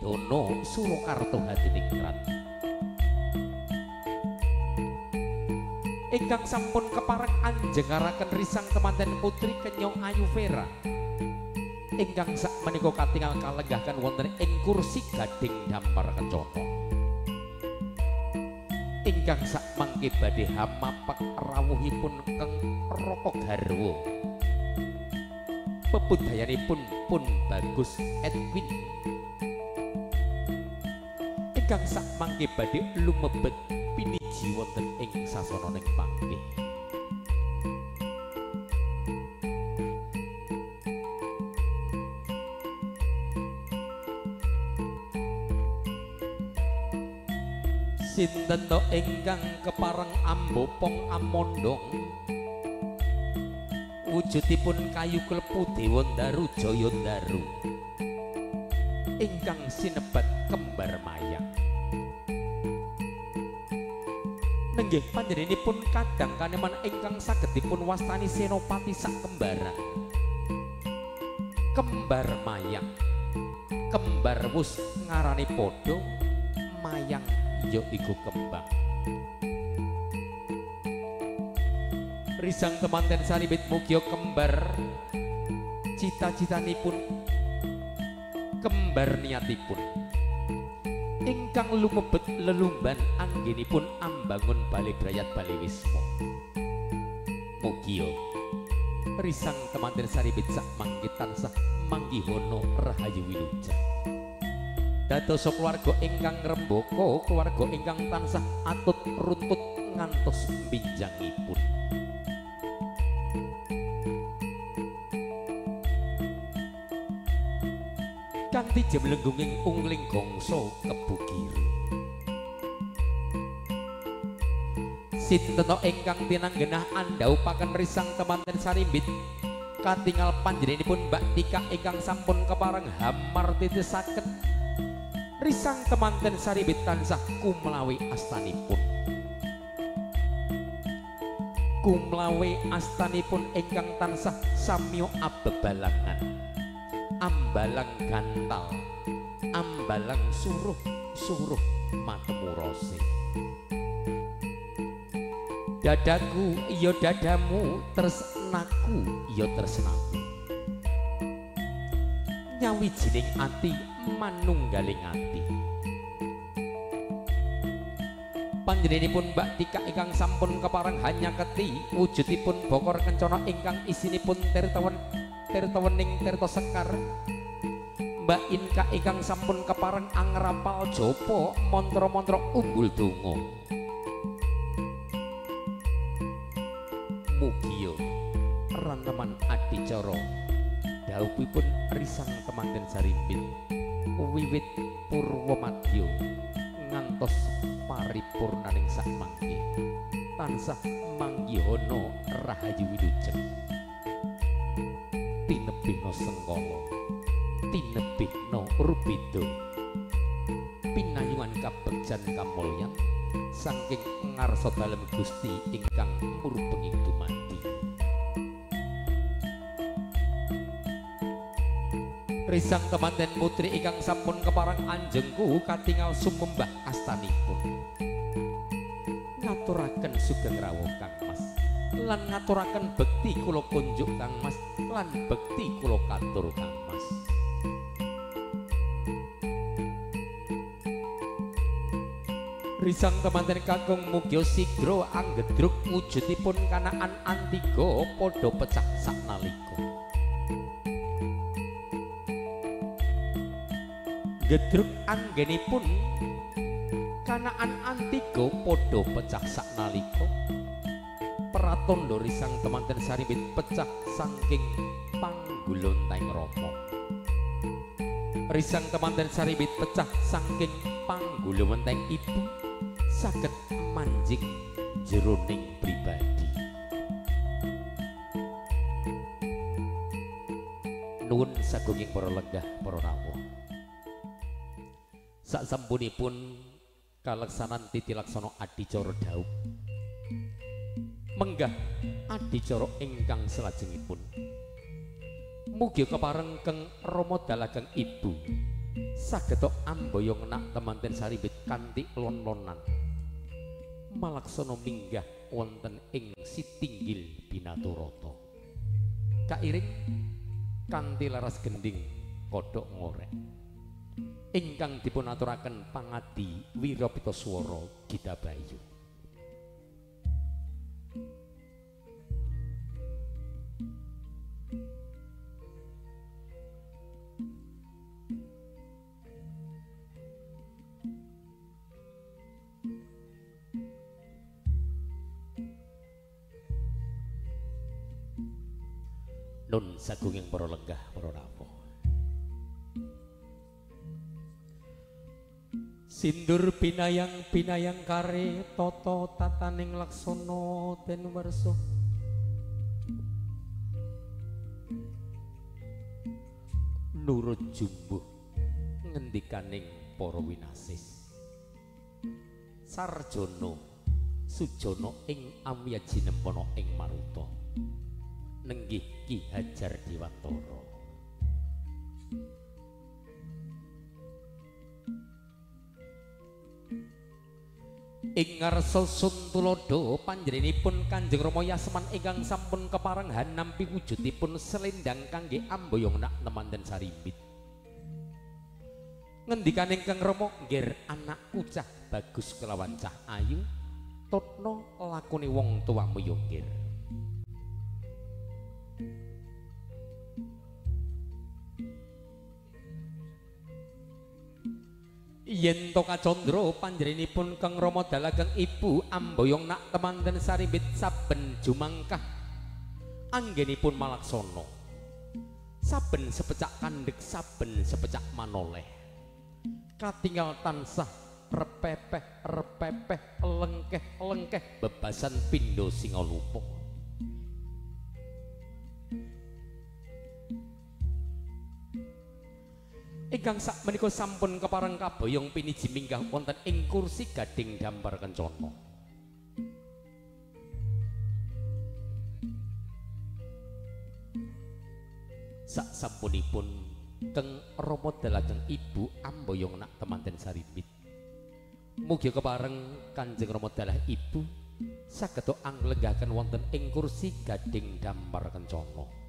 Dono Surakarta Hadiningrat ingkang sampun kepareng anjengaraken risang temanten putri Kenyong Ayu Vera ingkang sak menika katingal kalenggahaken wonten ing kursi gading dampar kencana ingkang sak mangke badhe hamapak rawuhipun Keng Raka Garwa pebudayanipun pun Bagus Edwin ingkang sak mangke badhe lumebet piniji wonten ing sasananing panggih. Sinten to ingkang kepareng ambopong amondong wujudipun kayu klepu Dewa Ndaru Jaya Ndaru ingkang sinebat kembar mayang. Nenggih panjenenganipun kadang kaneman ingkang saged dipun wastani senopati sak kembaran. Kembar mayang, kembar wus ngarani padha, mayang ya iku kembang. Risang temanten saribit mugia kembar cita-citanipun, kembar niatipun ingkang lumebet lelumban anggenipun ambangun bale brayat bale wisma. Mugia risang temanten saribit sak mangke tansah manggihono rahayu wilujeng. Dadosa keluarga ingkang ngrembaka, keluarga ingkang tansah atut runtut ngantos binjangipun. Kanthi jemlenggunging ungling gongso Kebu Kiro. Sinten ingkang tinanggenah andhaupaken risang temanten sarimbit katingal panjenenganipun Mbak Tika ingkang sampun kepareng hamar titisaken risang temanten saribit tansah kumlawe astanipun. Kumlawe astanipun ingkang tansah samyo abebalangan, ambalang gantal, ambalang suruh suruh matemurose. Dadaku ya dadamu, tresnaku ya tresnaku, nyawijining ati manunggaling ati. Panjenenganipun Mbak Tika ingkang sampun kepareng hanyaketi wujudipun bokor kencana ingkang isinipun tirta wening tirta sekar. Mbak Inka ingkang sampun kepareng angrapal japa mantra-mantra unggul donga. Mugia ranteman adicara dhawuhipun risang temanten sarimbit wiwit purwamadya ngantos paripurnaning sak mangke tansah manggihono rahayu wilujeng. Tinebihna sengkala, tinebihna rubeda, pinayungan kabegjan kamulyan saking ngarsa dalem Gusti ingkang murbenging dumadi. Risang temanten putri ingkang sampun kepareng anjengku katingal sumembah astanipun. Ngaturaken sugeng rawuh Kang Mas, lan ngaturaken bekti kula kunjuk Kang Mas, lan bekti kula katur Kang Mas. Risang temanten kakung mugia sigra anggedruk wujudipun kanaan antiga padha pecah saknalika. Gedruk anggenipun kanaan antiga padha pecah saknalika. Pratandha risang temanten sarimbit pecah saking panggulontaing rama. Risang temanten sarimbit pecah saking panggulawenteng ibu saged manjing jroning pribadi. Nuwun sagunging para lenggah para rawuh. Sasampunipun kaleksanan titi laksana adicara dhaup menggah adicara ingkang salajengipun. Mugi kepareng Keng Rama Dalageng Ibu Sageta amboyong nak temanten sarimbit kanthi lon-lonan. Malaksana minggah wonten ing sitinggil Binaturata. Kairing kanthi laras gending kodhok ngorek. Ingkang dipunaturaken pangadi Wirapita Swara Gita Bayu. Nun sagunging para lenggah para rawuh. Sindur pinayang pinayang kare tata tataning laksana den wersa. Nurut jumbuh ngendikaning para winasis. Sarjana sujana ing amyaji nempana ing maruta. Nenggih Ki Hajar Dewantara. Ing ngarsa Sun Tuladha panjenenganipun Kanjeng Rama Yasman ingkang sampun kepareng hanampi wujudipun selendang kangge amboyong nak temanten sarimbit. Ngendikane Kang Rama, "Ngger anakku cah bagus kelawan cah ayu, tutna lakune wong tuamu yo ngger." Yen to kacandra panjenenganipun Kang Rama dalageng ibu amboyong nak temanten sarimbit saben jumangkah anggenipun malaksana. Saben sepecak kandhek saben sepecak manoleh. Katingal tansah repepeh repepeh lengkeh lengkeh bebasan pindha singalupa. Ingkang sakmenika sampun kepareng kaboyong piniji minggah wonten ing kursi gading dampar kencana. Sak sampunipun Kang Rama dalageng ibu amboyong nak temanten sarimbit. Mugi kepareng Kanjeng Rama dalah ibu saged anglenggahaken wonten ing kursi gading dampar kencana.